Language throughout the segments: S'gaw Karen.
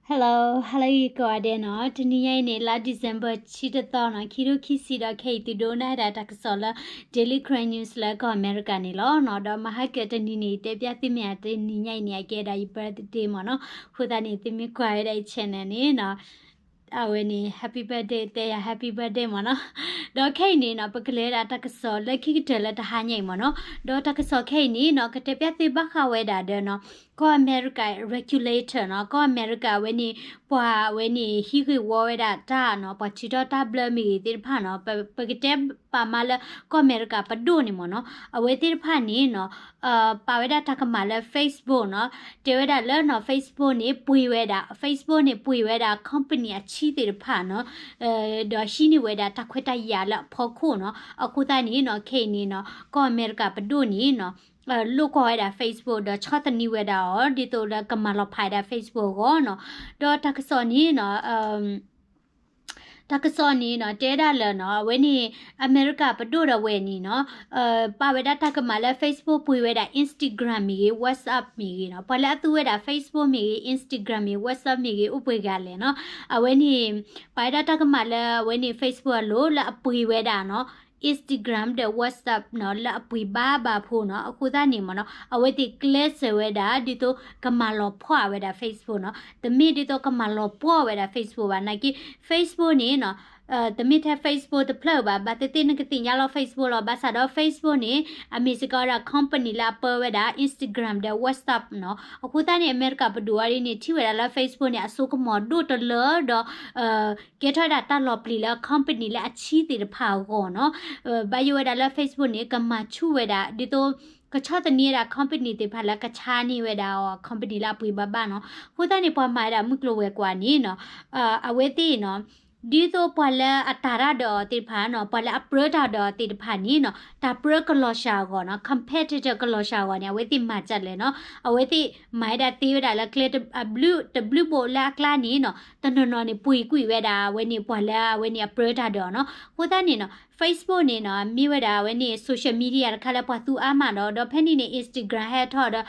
Hello, hello ဂ့ၤကိးဂၤဒဲးနီၤ, တနံၤညါအံၤန့ၣ် လါ December ဆံတသီနီၤ, ခံထိခံဆံဒီး ခဲအံၤသုဒိကနၣ်ဝဲဒၣ်တၢ်ကစီၣ်လၢ Daily Karen News လၢကီၢ်အမဲရကၤန့ၣ်လီၤနီၤ, ဒီးမဟါကတနံၤန့ၣ် တဲပျၢ်သုမ့ၢ်ဧါ, တနံၤညါအံၤန့ၣ် အကဲဒၣ်ယ birthday မ့ၢ်နီၤ, အဃိသတးန့ၣ် သုမ့ၢ်ကွၢ်ဝဲဒၣ်ယ channel န့ၣ်နီၤ အဝဲန့ၣ် happy birthday တဲယၤ happy birthday မ့ၢ်နီၤ, ဒီးခဲအံၤန့ၣ်နီၤ ပကလဲၤဝဲဒၣ်တၢ်ကစီၣ်လၢခံကတၢၢ်လၢတဟါညါအံၤမ့ၢ်နီၤ, ဒီးတၢ်ကစီၣ်ခဲအံၤန့ၣ်နီၤ ကတဲပျၢ်သုဘၣ်ဃးဝဲဒၣ်ဒီးနီၤ ကီၢ်အမဲရကၤ regulator နီၤ, ကီၢ်အမဲရကၤအဝဲန့ၣ် ပှၤအဝဲန့ၣ် ဟံးဂ့ၢ်ဝီဝဲဒၣ်တၢ်နီၤ, ပှၤထုးထီၣ်တၢ်ဘျၢမ့ၢ်ဂ့ၤသ့ၣ်တဖၣ်နီၤ, ပ ပကတဲပာ်မးလၢကီၢ်အမဲရကၤပဒိၣ်န့ၣ်မ့ၢ်နီၤ, အဝဲသ့ၣ်တဖၣ်န့ၣ်နီၤ ပာ်ဝဲဒၣ်တၢ်ကမၣ်လၢ Facebook နီၤ, တဲဝဲဒၣ်လၢနီၤ Facebook န့ၣ် ပှ့ၤဝဲဒၣ် Facebook န့ၣ် ပှ့ၤဝဲဒၣ် company အဆံသ့ၣ်တဖၣ်နီၤ, ဒီးဟံးန့ၢ်ဝဲဒၣ်တၢ်ခွဲးတၢ်ယာ်လၢအဖီခိၣ်နီၤ, အဃိသတးန့ၣ်နီၤ ခဲအံၤန့ၣ်နီၤ ကီၢ်အမဲရကၤပဒိၣ်န့ၣ်နီၤ လိၣ်ကွီၢ်ဝဲဒၣ် Facebook ဒီးဆီၣ်သနံးဝဲဒၣ်အီၤ ဒ်သိးလၢကမၤလီၤဖးဝဲဒၣ် Facebook အဂီၢ်နီၤ, ဒီးတၢ်ကစီၣ်န့ၣ်နီၤ တၢ်ကစီၣ်န့ၣ်နီၤ တဲဒၣ်လၢနီၤ အဝဲန့ၣ် အမဲရကၤပဒိၣ်ဒီးဝဲန့ၣ်နီၤ ပာ်ဝဲဒၣ်တၢ်ကမၣ်လၢ Facebook ပှ့ၤဝဲဒၣ် Instagram မ့ၢ်ဂ့ၤ WhatsApp မ့ၢ်ဂ့ၤနီၤ, ပှၤလၢအသူဝဲဒၣ် Facebook မ့ၢ်ဂ့ၤ Instagram မ့ၢ် WhatsApp မ့ၢ်ဂ့ၤ အိၣ်ပှဲၤဂၤလဲၣ်နီၤ, အဝဲန့ၣ် ပာ်ဝဲဒၣ်တၢ်ကမၣ်လၢအဝဲန့ၣ် Facebook အလိၤလၢအပှ့ၤဝဲဒၣ်နီၤ Instagram ဒီး WhatsApp နီၤ လၢအပှ့ၤဘၣ်ဘၣ်ဖိနီၤ, အဃိသတးန့ၣ်မ့ၢ်နီၤ အဝဲသ့ၣ်ကျဲးစၢးဝဲဒၣ် ဒ်သိးကမၤလီၤဖှီၣ်ဝဲဒၣ် Facebook နီၤ, တမ့ၢ်ဒ်သိးကမၤလီၤပှီၢ်ဝဲဒၣ် Facebook ဘၣ်, နာ်က့ Facebook န့ၣ်နီၤ တမ့ၢ်ထဲ Facebook တဖျၢၣ်ဘၣ်, ဘၣ်သ့ၣ်သ့ၣ်နကသ့ၣ်ညါလီၤ Facebook လီၤ, ဘၣ်ဆၣ်ဒီး Facebook န့ၣ် အမ့ၢ်စ့ၢ်ကီးဝဲဒၣ် company လၢအပၢဝဲဒၣ် Instagram ဒီး WhatsApp နီၤ, အဃိသတးန့ၣ် အမဲရကၤပဒိၣ်အီၤဒ်န့ၣ် ထံၣ်ဝဲဒၣ်လၢ Facebook န့ၣ် အစိကမီၤဒိၣ်တလၢဒီး ကဲထီၣ်ဝဲဒၣ်တၢ်လီၤပျံၤလၢ company လၢအဆံသ့ၣ်တဖၣ်အဂီၢ်နီၤ, ဘၣ်ယိၣ်ဝဲဒၣ်လၢ Facebook န့ၣ် ကမၤဆူၣ်ဝဲဒၣ် ဒ်သိး ကဆီၣ်သနံးဝဲဒၣ် company သ့ၣ်တဖၣ်လၢကဆါန့ၢ်ဝဲဒၣ်အီၤ company လၢအပှ့ၤဘၣ်ဘၣ်နီၤ, အဃိသတးန့ၣ် ပှၤမၤဝဲဒၣ်မုၢ်ကျိၤဝဲၤကွာ်န့ၣ်နီၤ အဝဲသ့ၣ်နီၤ ဒ်သိးပှၤလၢအတၢ်ရၢ်ဒီးအီၤသ့ၣ်တဖၣ်နီၤ ပှၤလၢအပြၢတၢ်ဒီးအီၤသ့ၣ်တဖၣ်န့ၣ်နီၤ တၢ်ပြၢကလီၤစှၤအဂီၢ်နီၤ competitor ကလီၤစှၤအဂီၢ်န့ၣ် အဝဲသ့ၣ်မၤဒ်လဲၣ်နီၤ, အဝဲသ့ၣ်မၤဝဲဒၣ်သ့ဝဲဒၣ်လၢကျဲအဘျုးတဘျုးဘိးလၢအကျါန့ၣ်နီၤ တနီၤနီၤန့ၣ် ပှ့ၤကွံာ်ဝဲဒၣ်အဝဲန့ၣ် ပှၤလၢအဝဲန့ၣ်အပြၢတၢ်ဒီးအီၤနီၤ, အဃိသတးန့ၣ်နီၤ Facebook န့ၣ်နီၤ မ့ၢ်ဝဲဒၣ်အဝဲန့ၣ် social media တခါလၢပှၤသူအါမးဒီး ဒီးဖဲန့ၣ်န့ၣ် Instagram ဟဲထီၣ်ဒီး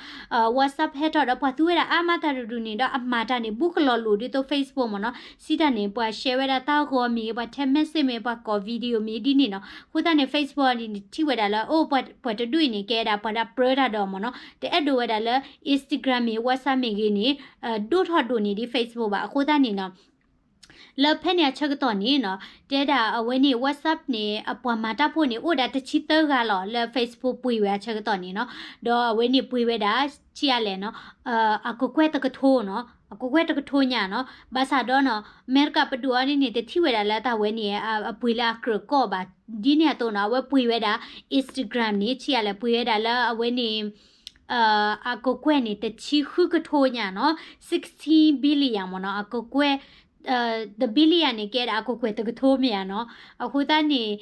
WhatsApp ဟဲထီၣ်ဒီး ပှၤသူဝဲဒၣ်အါမးတၢ်တဒူၣ်န့ၣ်ဒီး အမၤတၢ်န့ၣ် ဘူးကလီၤလိာ်ဒ်သိး Facebook မ့ၢ်နီၤ, စံးတၢ်န့ၣ် ပှၤ share ဝဲဒၣ်တၢ်ဂီၤမ့ၢ်ဂ့ၤ ပှၤ text message မ့ၢ်ဂ့ၤ ပှၤကိး video မ့ၢ်ဒ်န့ၣ်နီၤ, အဃိသတးန့ၣ် Facebook န့ၣ် ထံၣ်ဝဲဒၣ်လၢ အိၣ် ပှၤတဒူၣ်အံၤန့ၣ် ကဲဒၣ်ပှၤလၢအပြၢတၢ်ဒီးအီၤမ့ၢ်နီၤ, တအဲၣ်ဒိးဝဲဒၣ်လၢ Instagram မ့ၢ် WhatsApp မ့ၢ်ဂ့ၤန့ၣ် ဒိၣ်ထီၣ်ဒိၣ်န့ၢ်ဒ် Facebook ဘၣ်, အဃိသတးန့ၣ်နီၤ လၢဖဲန့ၣ်အဆၢကတီၢ်န့ၣ်နီၤ တဲဒၣ်အဝဲန့ၣ် WhatsApp န့ၣ် အပှၤမၤတၢ်ဖိန့ၣ် အိၣ်ဒၣ်တဆံသၢဂၤလီၤ လၢ Facebook ပှ့ၤဝဲအဆၢကတီၢ်န့ၣ်နီၤ, ဒီးအဝဲန့ၣ်ပှ့ၤဝဲဒၣ် ဆံးအါလဲၣ်နီၤ အကကွဲၢ်တကထိနီၤ, အကကွဲၢ်တကထိညါနီၤ, ဘၣ်ဆၣ်ဒီးနီၤ အမဲရကၤပဒိၣ်အီၤန့ၣ်န့ၣ် တထံၣ်ဝဲဒၣ်လၢတၢ်ဝဲန့ၣ် အပှ့ၤလၢအကြၢးကီၢ်ဘၣ်, ဒ်န့ၣ်အသိးနီၤ အဝဲပှ့ၤဝဲဒၣ် Instagram န့ၣ် ဆံးအါလဲၣ် ပှ့ၤဝဲဒၣ်လၢအဝဲန့ၣ် အကကွဲၢ်န့ၣ် တဆံဃုကထိညါနီၤ, sixteen billion မ့ၢ်နီၤ, အကကွဲၢ် the billion န့ၣ် ကဲဒၣ်အကကွဲၢ်တကထိမ့ၢ်ဧါနီၤ, အဃိသတးန့ၣ်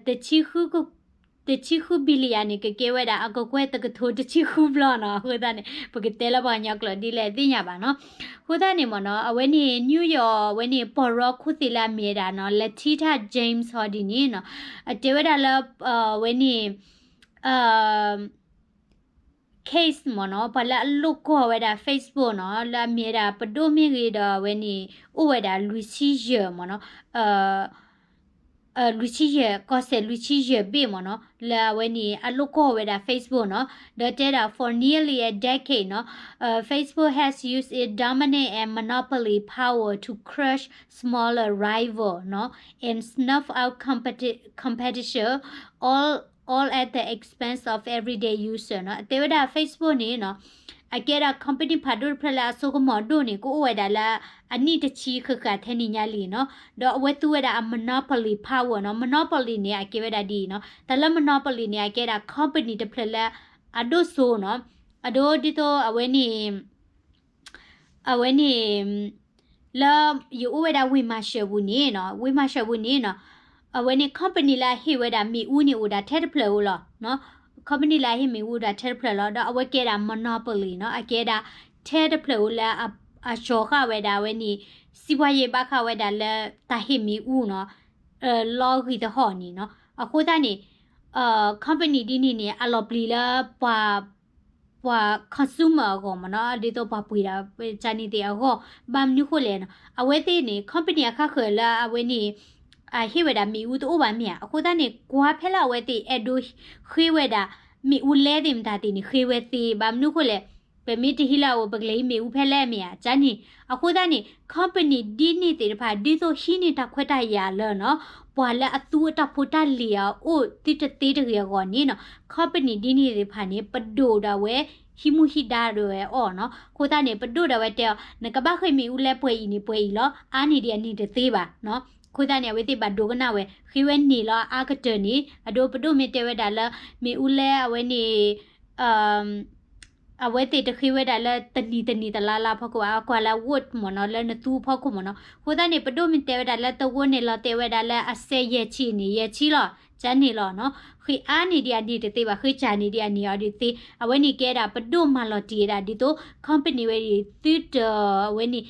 တဆံဃု billion န့ၣ် ကကဲဝဲဒၣ်အကကွဲၢ်တကထိတဆံဃုဘျီနီၤ, အဃိသတးန့ၣ် ပကတဲလၢပှၤကညီကျိာ်ဒ်လဲၣ်သ့ၣ်ညါဘၣ်နီၤ, အဃိသတးန့ၣ်မ့ၢ်နီၤ အဝဲန့ၣ် New York အဝဲန့ၣ် ပီၢ်ရီခိၣ်သ့ၣ်လၢအမ့ၢ်ဝဲဒၣ်နီၤ Letitia James ဟီဒ်န့ၣ်နီၤ အတဲဝဲဒၣ်လၢ အဝဲန့ၣ် case မ့ၢ်နီၤ, ပှၤလၢအလိၣ်ကွီၢ်ဝဲဒၣ် Facebook နီၤ, လၢအမ့ၢ်ဝဲဒၣ်ပဒိၣ်မ့ၢ်ဂ့ၤဒီး အဝဲန့ၣ် အိၣ်ဝဲဒၣ်လွံၢ်ဆံယဲၢ်မ့ၢ်နီၤ, လွံၢ်ဆံယဲၢ် ကီၢ်စဲၣ်လွံၢ်ဆံယဲၢ်ဘ့ၣ်မ့ၢ်နီၤ, လၢအဝဲန့ၣ် အလိၣ်ကွီၢ်ဝဲဒၣ် Facebook နီၤ, ဒီးတဲဒၣ် for nearly a decade နီၤ, Facebook has used its dominant and monopoly power to crush smaller rival နီၤ and snuff out competi- competition all all at the expense of everyday user နီၤ, အတဲဝဲဒၣ် Facebook န့ၣ်နီၤ, အကဲဒၣ် company ဖးဒိၣ်တဖျၢၣ်လၢအစိကမီၤဒိၣ်န့ၣ် ကအိၣ်ဝဲဒၣ်လၢအနံၣ်တဆံဃၣ်ဃၣ်ထဲန့ၣ်ညါလံနီၤ, ဒီးအဝဲသူဝဲဒၣ်အ monopoly power နီၤ, monopoly န့ၣ် အကဲဝဲဒၣ်ဒ်အံၤနီၤ, တၢ်လၢ monopoly န့ၣ် အကဲဒၣ် company တဖျၢၣ်လၢအဒိၣ်စိနီၤ, အဒိဒ်သိးအဝဲန့ၣ် အဝဲန့ၣ် လၢယအိၣ်ဝဲဒၣ်ဝ့ၢ်မၤၡၢၣ်ပူၤန့ၣ်နီၤ, ဝ့ၢ်မၤၡၢၣ်ပူၤန့ၣ်နီၤ, အဝဲန့ၣ် company လၢအဟ့ၣ်ဝဲဒၣ်မ့ၣ်အူန့ၣ်အိၣ်ဒၣ်ထဲတဖျၢၣ်ဧိၤလီၤ, company လၢအဟ့ၣ်မ့ၣ်အူဒၣ်ထဲတဖျၢၣ်လီၤ, ဒီးအဝဲကဲဒၣ် monopoly နီၤ, အကဲဒၣ်ထဲတဖျၢၣ်ဧိၤလၢအ အကၠီၤဃာ်ဝဲဒၣ်အဝဲန့ၣ် စံးပှၤယဲၢ်ဘၣ်ဃးဝဲဒၣ်လၢတၢ်ဟ့ၣ်မ့ၣ်အူနီၤ, လီၤဂံၢ်တဟီၣ်န့ၣ်နီၤ, အဃိသတးန့ၣ် company ဒ်န့ၣ်န့ၣ် အလီၤပျံၤလၢပှၤ ပှၤ consumer အဂီၢ်မ့ၢ်နီၤ, ဒ်သိးပှၤပှ့ၤဒၣ်ကန့ၣ်သ့ၣ်အဂီၢ်, ဘၣ်မနုၤဃိလဲၣ်နီၤ, အဝဲသ့ၣ်န့ၣ် company အခါဃၢၤလၢအဝဲန့ၣ် အဟ့ၣ်ဝဲဒၣ်မ့ၣ်အူတအိၣ်ဘၣ်မ့ၢ်ဧါ, အဃိသတးန့ၣ် ကွၢ်ဖဲလၢအဝဲသ့ၣ်အဲၣ်ဒိးဃ့ဝဲဒၣ် မ့ၣ်အူလဲသ့ၣ်မတၤသ့ၣ်န့ၣ် ဃ့ဝဲသ့, ဘၣ်မနုၤဃိလဲၣ်, ပမ့ၢ်တဟံးလၢအအိၣ် ပကလဲၤဟံးမ့ၣ်အူဖဲလဲၣ်မ့ၢ်ဧါ, ကန့ၣ်, အဃိသတးန့ၣ် company ဒ်န့ၣ်သ့ၣ်တဖၣ် ဒ်သိးဟံးန့ၢ်တၢ်ခွဲးတၢ်ယာ်လၢနီၤ, ပှၤလၢအသူအတၢ်ဖိတၢ်လံၤအအိၣ်သုတသ့တဂ့ၤအဂီၢ်န့ၣ်နီၤ, company ဒ်န့ၣ်သ့ၣ်တဖၣ်န့ၣ် ပဒိၣ်ဒၣ်ဝဲ ဟံးမူဟံးဒါဒၣ်ဝဲအီၤနီၤ, အဃိသတးန့ၣ် ပဒိၣ်ဒၣ်ဝဲတဲအီၤ နကဘၣ်ဃ့မ့ၣ်အူလဲပှဲၤအံၤန့ၣ် ပှဲၤအံၤလီၤ, အါန့ၢ်ဒံးအန့ၢ်တသ့ဘၣ်နီၤ, အဃိသတးန့ၣ် အဝဲသ့ၣ်ဘၣ်ဒိကနၣ်ဝဲ ဃ့ဝဲန့ၣ်လီၤ အါကတၢၢ်န့ၣ်, အဒိပဒိၣ်မ့ၢ်တဲဝဲဒၣ်လၢ မ့ၣ်အူလဲအဝဲန့ၣ် အဝဲသ့ၣ်တဃ့ဝဲဒၣ်လၢတနံၤတနံၤတလါလါဖီခိၣ်ဘၣ်, ကွၢ်လၢ vote မ့ၢ်နီၤ, လၢနသူအဖီခိၣ်မ့ၢ်နီၤ, အဃိသတးန့ၣ် ပဒိၣ်မ့ၢ်တဲဝဲဒၣ်လၢတဝီန့ၣ်လီၤတဲာ်ဝဲဒၣ်လၢအစဲးယဲၢ်ဆံန့ၣ် ယဲၢ်ဆံလီၤ, ကန့ၣ်လီၤနီၤ, ဃ့အါန့ၢ်ဒံးအန့ၢ်တသ့ဘၣ်, ဃ့စၢ်န့ၢ်ဒံးအန့ၢ်အီၤဒံးသ့, အဝဲန့ၣ်ကဲဒၣ်ပဒိၣ်မၤလီၤတံၢ်ဝဲဒၣ် ဒ်သိး company ဝဲအံၤ သုတအဝဲန့ၣ်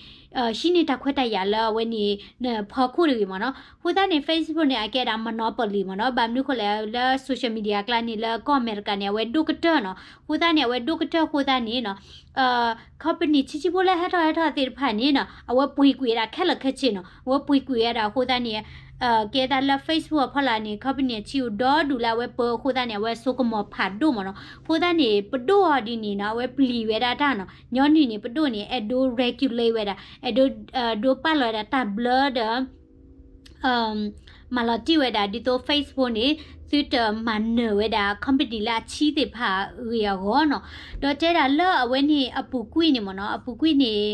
ဟံးန့ၢ်တၢ်ခွဲးတၢ်ယာ်လၢအဝဲန့ၣ် နဖီခိၣ်တဂ့ၤမ့ၢ်နီၤ, အဃိသတးန့ၣ် Facebook န့ၣ် အကဲဒၣ် monopoly မ့ၢ်နီၤ, ဘၣ်မနုၤဃိလဲၣ် လၢ social media အကျါန့ၣ် လၢကီၢ်အမဲရကၤန့ၣ် အဝဲဒိၣ်ကတၢၢ်နီၤ, အဃိသတးန့ၣ် အဝဲဒိၣ်ကတၢၢ်အဃိသတးန့ၣ်နီၤ company ဆံးဆံးဖိလၢဟဲထီၣ်ဟဲထီၣ်သ့ၣ်တဖၣ်န့ၣ်နီၤ အဝဲပှ့ၤကွံာ်ဝဲဒၣ်ခဲလၢာ်ခဲဆ့နီၤ, အဝဲပှ့ၤကွံာ်ဝဲဒၣ်အဃိသတးန့ၣ် ကဲသးလၢ Facebook အဖီလာ်န့ၣ် company အဆံးအိၣ်ဒီဒူၣ်လၢအဝဲပၢအဃိသတးန့ၣ် အဝဲဆိကမိၣ်ဖးဒိၣ်မ့ၢ်နီၤ, အဃိသတးန့ၣ် ပဒိၣ်အီၤဒ်န့ၣ်နီၤ အဝဲပျံၤဝဲဒၣ်တၢ်နီၤ, ညီနုၢ်န့ၣ် ပဒိၣ်န့ၣ် အဲၣ်ဒိး regulate ဝဲဒၣ် အဲၣ်ဒိး ဒိးပာ်လီၤဝဲဒၣ်တၢ်ဘျၢဒီး မၤလီၤတံၢ်ဝဲဒၣ် ဒ်သိး Facebook န့ၣ် သုတမၤနၢၤဝဲဒၣ် company လၢအဆံးသ့ၣ်တဖၣ်အဂ့ၢ်အဂီၢ်နီၤ, ဒီးတဲဒၣ်လၢအဝဲန့ၣ်အပူၤကွံာ်န့ၣ်မ့ၢ်နီၤ, အပူၤကွံာ်န့ၣ်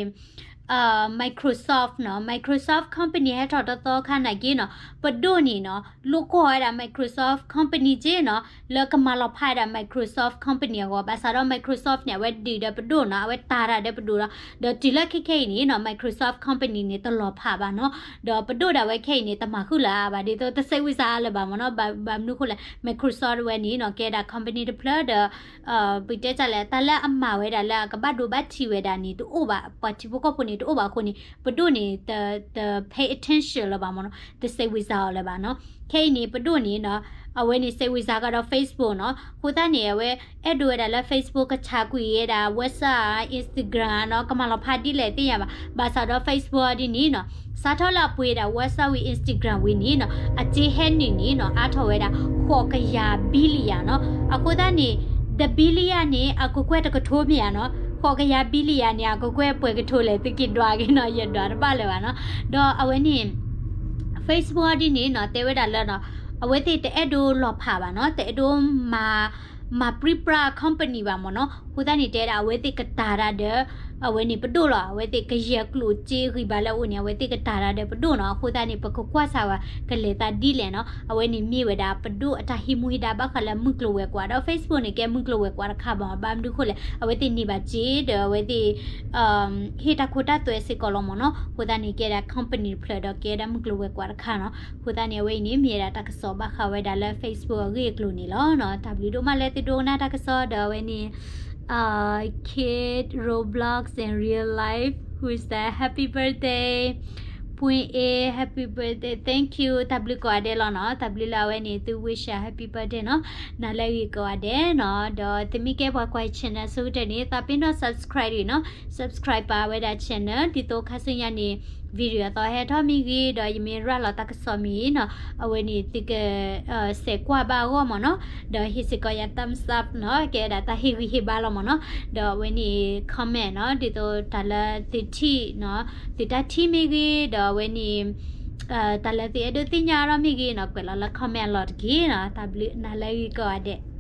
Microsoft နီၤ, Microsoft company ဟဲထီၣ်တသီခါနာ်က့နီၤ, ပဒိၣ်န့ၣ်နီၤ လိၣ်ကီၢ်ဝဲဒၣ် Microsoft company က့နီၤ, လၢကမၤလီၤဖးဝဲဒၣ် Microsoft company အဂီၢ်, ဘၣ်ဆၣ်ဒီး Microsoft န့ၣ် အဝဲဒုးဒီးပဒိၣ်နီၤ, အဝဲတၤတၢ်ဒီးပဒိၣ်ဒီး, ဒီးတုၤလၢခဲခဲအံၤန့ၣ်နီၤ Microsoft company န့ၣ် တလီၤဖးဘၣ်နီၤ, ဒီးပဒိၣ်ဒၣ်ဝဲခဲအံၤန့ၣ် တမၤဃုာ်လၢၤဘၣ် ဒ်သိး တစဲးဝံစါလၢၤဘၣ်မ့ၢ်နီၤ, ဘၣ်မနုၤဃိလဲၣ် Microsoft ဝဲန့ၣ်နီၤ ကဲဒၣ် company တဖျၢၣ်ဒီး ပတဲတၢ်လဲၣ် တၢ်လၢအမၤဝဲဒၣ်လၢအကဘၣ်ဒိဘၣ်ထံးဝဲဒၣ်န့ၣ် တအိၣ်ဘၣ်, ပှၤထံဖိကီၢ်ဖိန့ၣ် တအိၣ်ဘၣ်အဃိန့ၣ် ပဒိၣ်န့ၣ် တ တ pay attention လၢၤဘၣ်မ့ၢ်နီၤ, တစဲးဝံစါအီၤလၢၤဘၣ်နီၤ, ခဲအံၤန့ၣ် ပဒိၣ်န့ၣ်နီၤ အဝဲန့ၣ်စဲးဝံစါကဒီး Facebook နီၤ, အဃိသတးန့ၣ် အဝဲအဲၣ်ဒိးဝဲဒၣ်လၢ Facebook ကဆးကွံာ်ဝဲဒၣ် WhatsApp Instagram နီၤ, ကမၤလီၤဖးဒ်လဲၣ်သ့ၣ်ညါဘၣ်, ဘၣ်ဆၣ်ဒီး Facebook ဒ်န့ၣ်နီၤ စးထီၣ်လၢအပှ့ၤဒၣ် WhatsApp ဝံၤ Instagram ဝံၤန့ၣ်နီၤ အစ့ဟဲနုာ်န့ၣ်နီၤ အါထီၣ်ဝဲဒၣ် ဃိးကယၤ billion နီၤ, အဃိသတးန့ၣ် the billion န့ၣ် အကကွဲၢ်တကထိမ့ၢ်ဧါနီၤ, ဃိးကယၤ billion န့ၣ် အကကွဲၢ်ပှဲၤကထိလဲၣ် သုက့ၤဒွးက့ၤနီၤ, ယဒွးတဘၣ်လၢၤဘၣ်နီၤ, ဒီးအဝဲန့ၣ် Facebook ဒ်န့ၣ်နီၤ တဲဝဲဒၣ်လၢနီၤ အဝဲသ့ၣ်တအဲၣ်ဒိးလီၤဖးဘၣ်နီၤ, တအဲၣ်ဒိးမၤ မၤပြံပြါ company ဘၣ်မ့ၢ်နီၤ, အဃိသတးန့ၣ် တဲဒၣ်အဝဲသ့ၣ်ကတၤတၢ်ဒီး အဝဲန့ၣ်ပဒိၣ်လီၤ, အဝဲသ့ၣ်ကယဲၢ်ကျိၣ်စ့ဂံၢ်ဘါလၢအအိၣ်န့ၣ် အဝဲသ့ၣ်ကတၤတၢ်ဒီးပဒိၣ်နီၤ, အဃိသတးန့ၣ် ပကကွၢ်စၢ်ဝဲကလဲၤသးဒ်လဲၣ်နီၤ, အဝဲန့ၣ်မ့ၢ်ဝဲဒၣ်ပဒိၣ်အတၢ်ဟံးမူဟံးဒါဘၣ်ဃးလၢမုၢ်ကျိၤဝဲၤကွာ်ဒီး Facebook န့ၣ် ကဲမုၢ်ကျိၤဝဲၤကွာ်တခါဘၣ်, ဘၣ်မနုၤဃိလဲၣ် အဝဲသ့ၣ်န့ၢ်ဘၣ်စ့ဒီးအဝဲသ့ၣ် ဟ့ၣ်တၢ်ခိတၢ်သွဲစ့ၢ်ကီးလီၤမ့ၢ်နီၤ, အဃိသတးန့ၣ် ကဲဒၣ် company တဖျၢၣ်ဒီးကဲဒၣ်မုၢ်ကျိၤဝဲၤကွာ်တခါနီၤ, အဃိသတးန့ၣ် အဝဲအံၤန့ၣ် မ့ၢ်ဝဲဒၣ်တၢ်ကစီၣ်ဘၣ်ဃးဝဲဒၣ်လၢ Facebook အဂ့ၢ်အကျိၤန့ၣ်လီၤနီၤ, တၢ်ဘျုးဒိၣ်မးလၢသုဒိကနၣ်တၢ်ကစီၣ်ဒီးအဝဲန့ၣ် Kid Roblox in real life who is that happy birthday Point A happy birthday thank you တၢ်ဘျုးကိးဂၤဒဲးလီၤနီၤ, တၢ်ဘျုးလၢအဝဲန့ၣ် သု wish ယၤ happy birthday နီၤ, နၤလၢအဂ့ၤကိးဂၤဒဲးနီၤ, ဒီးသုမ့ၢ်ကဲပှၤကွၢ် channel ဆိကတၢၢ်န့ၣ် သးပ့ၤနီၣ် subscribe တဂ့ၤနီၤ, subscribe ပာ်ဝဲဒၣ် channel ဒ်သိးခါဆူညါန့ၣ် video အသီဟဲထီၣ်မ့ၢ်ဂ့ၤ ဒီးယမ့ၢ်ရၤလီၤတၢ်ကစီၣ်မ့ၢ်ဂ့ၤနီၤ, အဝဲန့ၣ်သုက စဲးကွၢ်ဘၣ်အဂီၢ်မ့ၢ်နီၤ, ဒီးဟ့ၣ်စ့ၢ်ကီးယၤ thumbs up နီၤ, ကဲဒၣ်တၢ်ဟ့ၣ်ဂံၢ်ဟ့ၣ်ဘါလီၤမ့ၢ်နီၤ, ဒီးအဝဲန့ၣ် comment နီၤ, ဒ်သိးတၢ်လၢသုထံၣ်နီၤ, သုတၢ်ထံၣ်မ့ၢ်ဂ့ၤ, ဒီးအဝဲန့ၣ် တၢ်လၢသုအဲၣ်ဒိးသ့ၣ်ညါအါထီၣ်မ့ၢ်ဂ့ၤနီၤ, ကွဲးလီၤလၢ comment အလီၢ်တက့ၢ်နီၤ, တၢ်ဘျုးနၤလၢအဂ့ၤကိးဂၤဒဲး.